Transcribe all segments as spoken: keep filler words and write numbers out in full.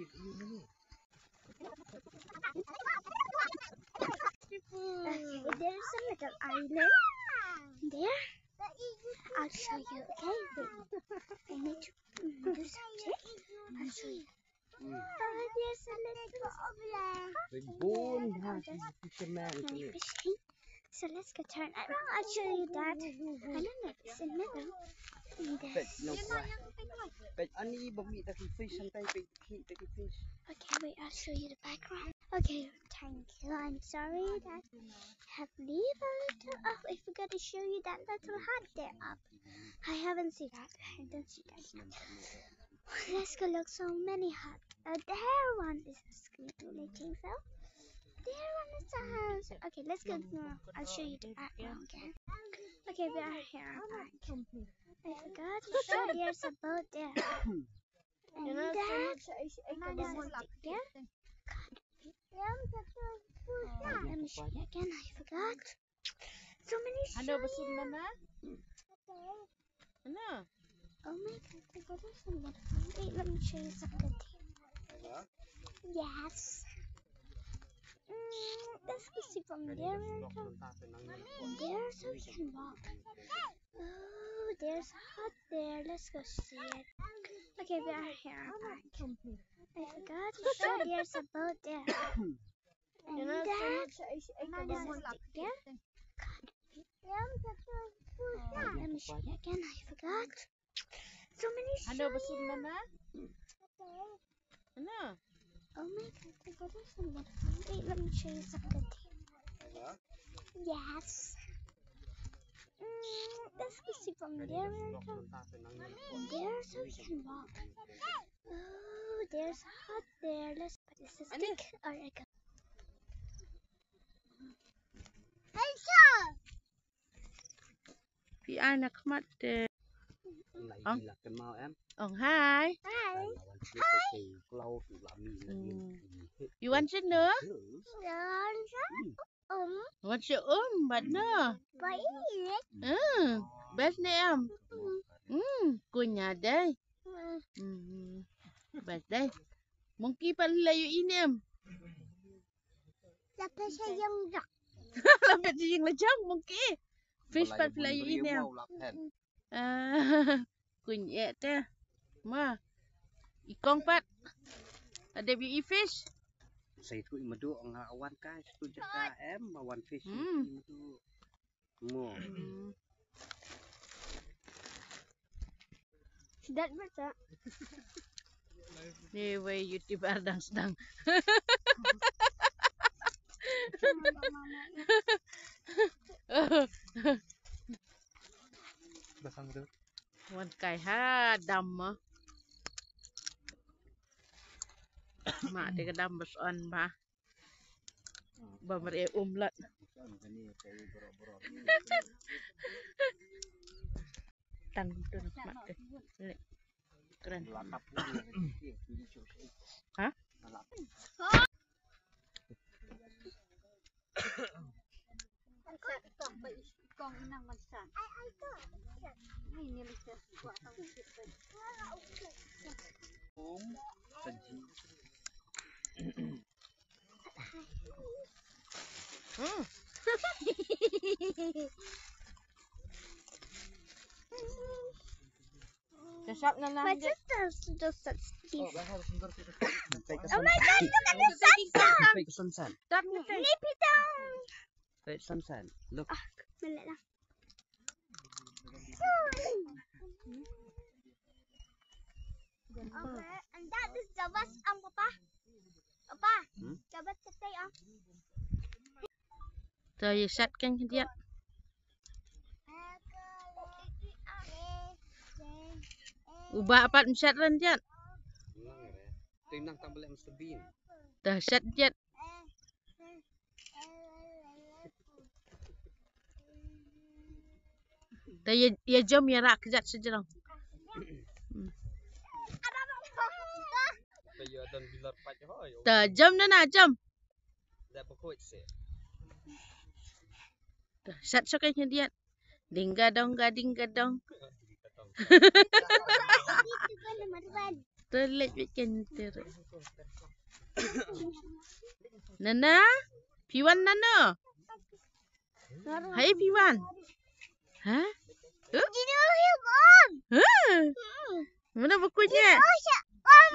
Okay, there's a little island there. I'll show you, okay? Wait. I need to mm, do something. I'll show you. Mm. Oh, there's a little Big bone. I'll just fisherman. Fishing. So let's go turn around. I'll show you that. I don't know if it's in the middle. Peit, no, peit, ani ba mih da ki fish, santai, peit, peit, peit ki fish. Okay, wait, I'll show you the background. Okay, thank you. I'm sorry that I have leave a little. Oh, I forgot to show you that little hut there up. I haven't seen that. I don't see that yet. Let's go look so many huts. Uh, there one is a school, I think so. There one is a house. Okay, let's go. No, I'll show you the background again. Okay, we are here. I forgot to show there's a boat there. And that, yeah. Let me show you again. I forgot. So many. Ano ba sum na na? Ano? Oh my God, I got some. Wait, let me show you something. Yes. Mm, let's go see from there. There's so much rock. Oh, there's a hut there. Let's go see it. Okay, we are here. I forgot to show there's a boat there. And that, yeah. Let me show you again. I forgot. So many. Ano ba sum na na? Ano? Oh my God, I got some. Wait, let me show you something. Yes. Mm, let's go see from there. There's so much rock. Oh, there's a hut there. Let's put this stick or I go. Phi ai na khmat te. Ong. Ong hi. Hi. Hmm. You want to know? Um. What's your um? But no. What is it? Hmm. Best ne em. Hmm. Kunya dai. Hmm. Best dai. Monkey pat la ïohi ne em. Lapet sa ïing lajong. Lapet sa ïing lajong, monkey. Fish pat phi la ïohi ne em. Ah, kuñ eh te. Ma. I kong pat. Ade bi i fish. Sa itu i madu nga wan kai, itu jaka em, ma wan fish. Hmm. I madu. Mo. Hmm. Sidat baca. Ni wei YouTuber dang sedang. Dah sanggup. Wan kai ha dam ma. Ma te ka dam bas on ba. Ba mar e um lat. Tang dun mat deh. Kren. Ha? Hmm. Sharp na na. Why just does does such teeth? Oh my God! Look at this sunset. Take sunset. Nip it down. Take sunset. Look. Ah, mali lang. Okay, and that is the best, um, Papa. Papa, hmm? The best today, um. To ïa shat kan khyndiat. U bah pat ym shat ran diat. Te nang tang balik Mister Bean. To shat diat. Te ïa, ïa jom ïa rak kjat sejrong. Te ïa don bilar pat hoi. Te jom na na jom. Shat shokai khyndiat. Ding ga dong ga ding ga dong. Te leit beit kan ter. Nana, phi wan nano? Hai phi wan. Ha? Huh? Huh? Mana bukunya?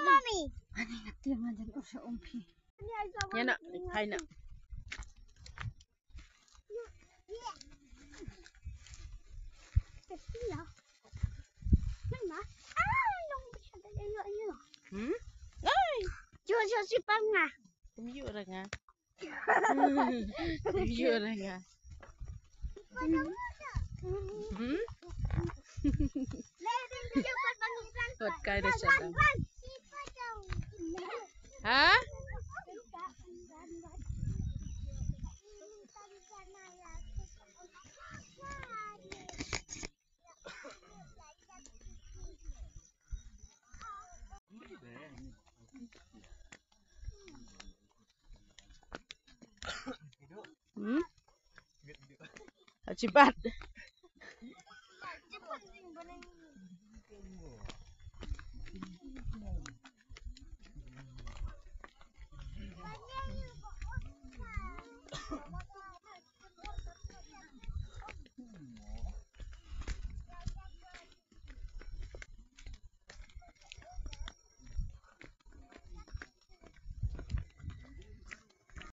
Mami. Ani ngerti manjan usah umpi. Ya nak, hai nak. Hmm? Ai. Cuba cuba si panga. Kumyu ranga. Kumyu ranga. Hmm? Kot kai da shala. Ha? Hmm? Achibat.